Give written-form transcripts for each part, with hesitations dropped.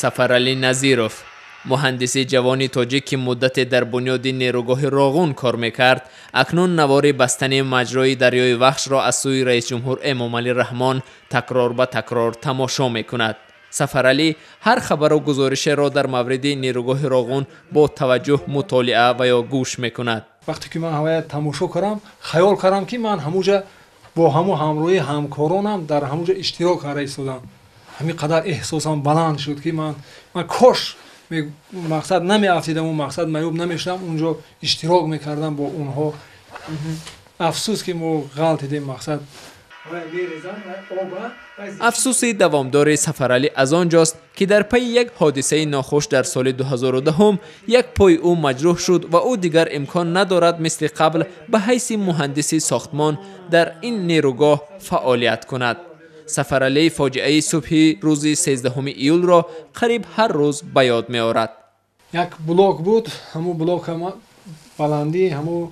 Сафаралӣ Назиров, муҳандиси ҷавони тоҷик, ки муддате дар бунёди нерӯгоҳи Роғун кор мекард, акнун навори бастани маҷрои дарёи Вахшро аз сӯи раисҷумҳур Эмомалӣ Раҳмон такрор ба такрор тамошо мекунад. Сафаралӣ ҳар хабару гузоришеро дар мавриди нерӯгоҳи Роғун бо таваҷҷӯҳ мутолиа ва ё гӯш мекунад. Вақте ки ман ҳавая тамошо кардам, хаёл кардам, ки ман ҳамуҷа бо ҳаму ҳамроҳи ҳамкоронам дар ҳамуҷа иштирок карда истодам. Ҳамин қадар эҳсосам баланд шуд, ки ман кош мақсад намеафтидаму мақсад маъюб намешудам, унҷо иштирок мекардам бо онҳо. Афсӯс, ки мо ғалтидем мақсад. Афсӯси давомдори Сафаралӣ аз он ҷост, ки дар пайи як ҳодисаи нохуш дар соли 2010 як пои ӯ маҷрӯҳ шуд ва ӯ дигар имкон надорад мисли қабл ба ҳайси муҳандиси сохтмон дар ин нерӯгоҳ фаъолият кунад. Сафаралӣ фоҷиаи субҳи рӯзи 13 июлро қариб ҳар рӯз ба ёд меорад. Як блок буд, ҳамун блок баландии ҳамун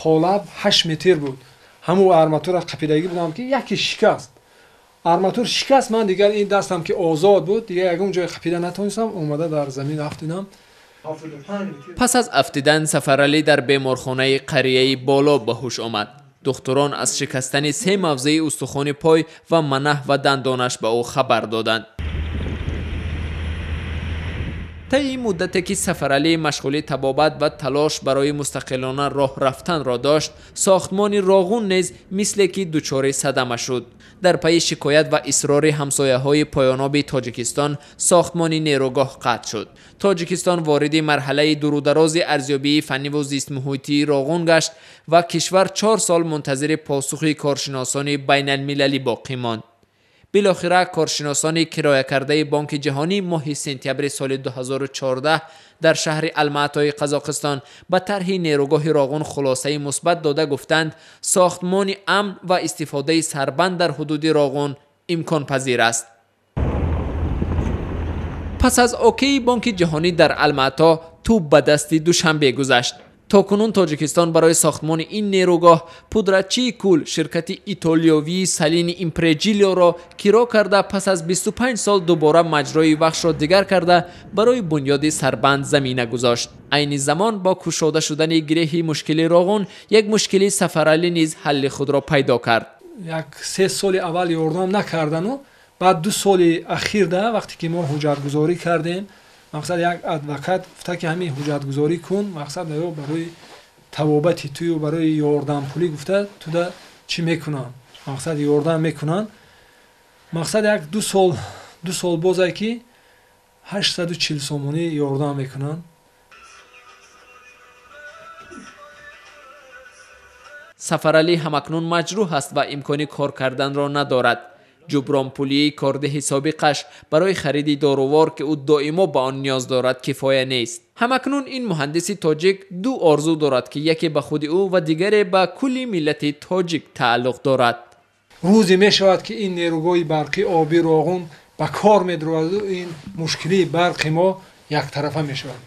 қолаб 8 метр буд. Ҳамун арматура қапидагӣ будам, ки яке шикаст. Арматур шикаст, ман дигар ин дастам ки озод буд, дигар ягон ҷой қапида натавонистам, омада дар замин афтидам. Пас аз афтидан Сафаралӣ дар беморхонаи қарияи Боло ба ҳуш омад. Духтурон аз шикастани 3 мавзеи устухони пой ва манаҳ ва дандонаш ба ӯ хабар доданд. Таи муддате ки Сафаралӣ машғули табобат ва талош барои мустақилона роҳ рафтанро дошт, сохтмони Роғун низ мисле ки дучори садама шуд. Дар пайи шикоят ва исрори ҳамсояҳои поёноби Тоҷикистон сохтмони нерӯгоҳ қатъ шуд. Тоҷикистон вориди марҳалаи дурударози арзёбии фанниву зистмуҳитии Роғун гашт ва кишвар 4 сол мунтазири посухи коршиносони байналмилалӣ боқӣ монд. Билохира коршиносони кироякардаи Бонки Ҷаҳонӣ моҳи сентябри соли 2014 дар шаҳри Алматои Қазоқистон ба тарҳи нерӯгоҳи Роғун хулосаи мусбат дода гуфтанд, сохтмони амн ва истифодаи сарбанд дар ҳудуди Роғун имконпазир аст. Пас аз окейи Бонки Ҷаҳонӣ дар Алмато тӯб ба дасти Душанбе гузашт. То кунун Тоҷикистон барои сохтмони ин нерӯгоҳ пудратчии кул ширкати итолиёвии Салини Импреҷилиоро киро карда, пас аз 25 сол дубора маҷрои Вахшро дигар карда барои бунёди сарбанд замина гузошт. Айни замон бо кушода шудани гиреҳи мушкили Роғун як мушкили Сафаралӣ низ ҳалли худро пайдо кард. Як 3 соли аввал ёрдам накардану баъд 2 соли ахирда вақте ки мо ҳуҷҷатгузорӣ кардем, мақсад як адвокат гуфта, ки ҳамин ҳуҷҷатгузорӣ кун, мақсад ё барои табобати тую барои ёрдампулӣ гуфта туда чӣ мекунанд, мақсад ёрдам мекунанд. Мақсад як 2 сол бозае ки 840 сомонӣ ёрдам мекунанд. Сафаралӣ ҳамакнун маҷрӯҳ аст ва имкони кор карданро надорад. Ҷубронпулии кордеҳи собиқаш барои хариди дорувор, ки ӯ доимо ба он ниёз дорад, кифоя нест. Ҳамакнун ин муҳандиси тоҷик 2 орзу дорад, ки яке ба худи ӯ ва дигаре ба кулли миллати тоҷик тааллуқ дорад. Рӯзе мешавад, ки ин нерӯгоҳи барқи оби Роғун ба кор медарояду ин мушкилии барқи мо яктарафа мешавад.